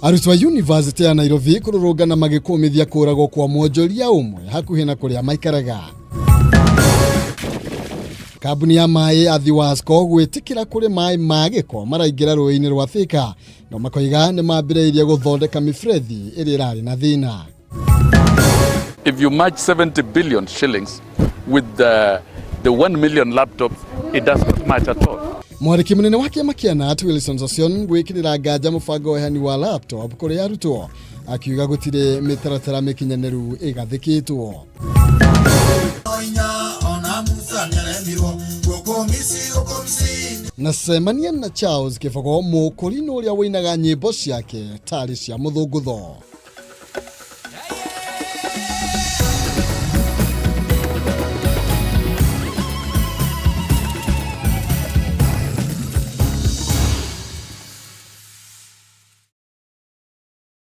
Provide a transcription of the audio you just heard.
Arutwo a Yunivasĩtĩ ya Nairobi kũrũrũngana magĩkũmithia kũragwo kwa mwonjoria ũmwe hakuhĩ na kũrĩa maikaraga. Kambuni ya maĩ ya Thiwasco gwĩtĩkĩra kũrĩ maĩ ma gĩko maraingĩra rũĩ-inĩ rwa Thika, no makoiga nĩ mambĩrĩirie gũthondeka mĩberethi ĩrĩa ĩrarĩ na thĩna. If you match 70 billion shillings with the 1 million laptops, it does not match at all. Mwandĩki mũnene wa kĩama kĩa KNUT Wilson Sossion gwĩkĩrĩra nganja mũbango wa ũheani wa laptop kũrĩ arutwo, akiuga gũtirĩ mĩtaratara mĩkinyanĩru ĩgathĩkĩtwo. Na cemania na Charles Kĩbogo, mũkũrinũ ũrĩa wũinaga nyĩmbo ciake tarĩ cia mũthũngũtho.